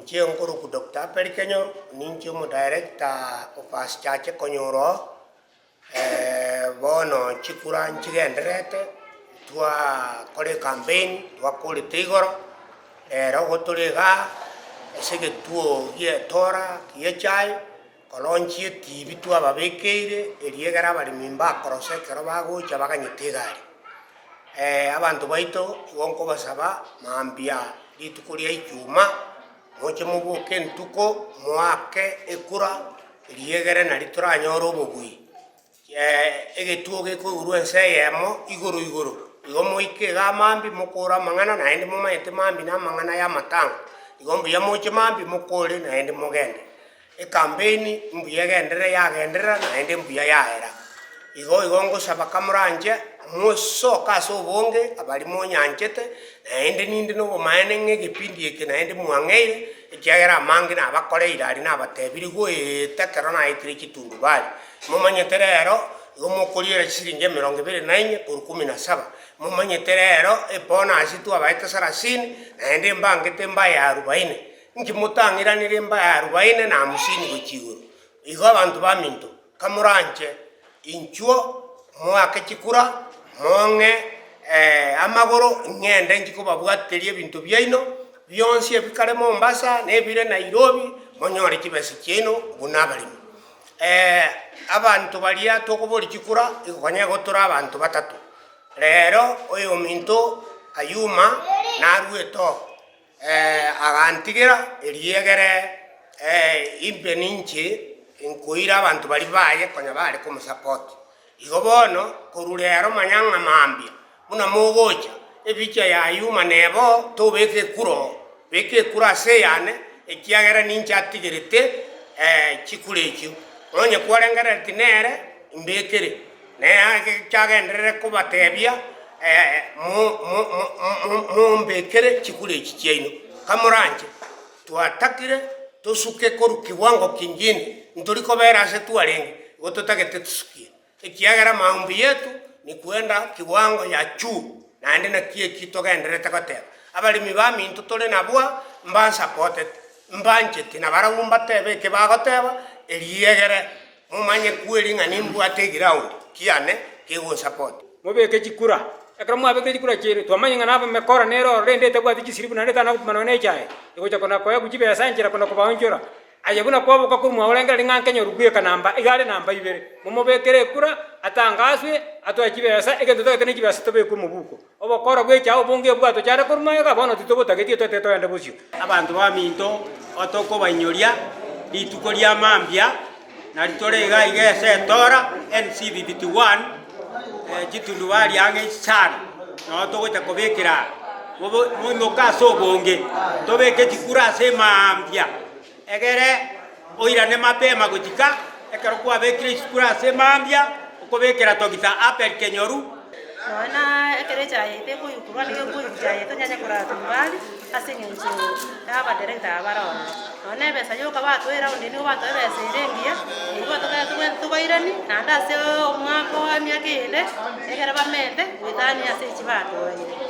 Inche nkorokwa Doctor Abel Kenyoru, ninche omodirector o First Church Konyoro oo, bono chikura nchigendererete, twakora ecampaign, twakorete igoro, rero igo tore igaa, ase egetuo gia etora gia echae, Koronchia etibi twababekeire, erio egere abaremi mbakorosa ekero bagocha baganyete egari. Abanto baito igo nkobasaba mambia rituko ria ijumaa, moche moboke entuko moake ekura erio egere nario toranyore obobui. Egetuo gekoigurwa ense eyemo igoro igoro, igo moike igaa mambia mokore amang'ana naende momanyete mambia na amang'ana ya amatanga, igo mbuya moche mambia mokore naende mogende. Ekampeini mbuya egenderere yagenderera naende mbuya yaera. Igo igo ngosaba kamoranche mosoke ase obonge abaria monyanchete, naende ninde nobomaene ng'a egepindi eke naende mwang'eire, ekiagera amange nabakoreire aria nabatebirie goeta ekero naetire chitundubari. Momanyete rero igo mokoriera chisiringi emerongo ebere na inye korwa kumi na saba. Momanyete rero ebonus twabaete sarasini, naende mbangete mbaye arubaini. Inki motang'iranire mbaye arubaini na hamsini gochia igoro? Igo abanto baminto, kamoranche inchuo moake chikura, mong'e amagoro, ng'ende inche kobabwateria ebinto biaino bionsi ebikare Mombasa, na ebire Nairobi, monyore chibesa chiaino buna abaremi. Abanto baria tokoboria chikura, igo konya igo tore abanto batato. Rero oyominto Ayuma naruete oo. Agantigera erio egere imbe ninche nkoira abanto baria baye konya bare komosapoti. Igo bono korwa rero manya ng'a mambia buna mogocha, ebicha ya Yuma nebe oo, tobeka ekura oo, beka ekura ase eyane, ekiagera ninche atigerete chikura echio. Onye kwarengerereti nere, mbekere. Naye kobatebia, Mombekere chikura echi chiaino, kamoranche. Twatakire tosuke korwa kiwango kingine, ntori kobera ase twarenge, igo totagete tusukie, ekiagera maombi yetu ni kwenda kiwango ya juu, naende naki eki togendererete goteba. Abaremi baminto tore nabwo mbansapotete, mbanchete, nabarabwo mbatebe eke bagoteba, erio egere Momanye kweri ng'a nimbwate eground kiane kegonsapoti. Mobeke chikura. Ekero mwabekire chikura chiaino, twamanya ng'a nabamekora nere ororo rende etabwati chisiribu naende etana gopima nonya nechae, egocha kona koegwa chibesa enchera kona kobaonchora. Aye buna kwaboka korwa mwao rengereria ng'a nkenyoru bweka namba iga are namba ibere. Momobekere ekura, atangaswe, atoe chibesa, egento totagete ne chibesa tobekwe omobuko. Obokora bw'echae obonge bwatochare korwa magega, bono titobotageti toete togende bosio. Abanto baminto otokobainyoria rituko ria mambia, nario tore iga iga ase etora NC51 chitundubari ang'e isano, noo togocha kobekera aa. Mobo moimoke ase obonge, tobeke chikura ase mambia. Egere oirane mapema gochika, ekero kwabekire isukuru ase mambia, okobekera Togita Abel Kenyoru. Nonya na ekero echae yaito ekoyukurwa, nigo ekoyukurwa echae yaito nyanya korara tundubari ase eng'encho ya abadirector aba bare ororo. Nonya na ebesa yoka batoa eround nigo batoa ebesa ere engiya, eywo batotebia tobwenerete tobairanie, naende ase omwaka o emiaka eyende, ekero bamente goetania ase echi batoeire.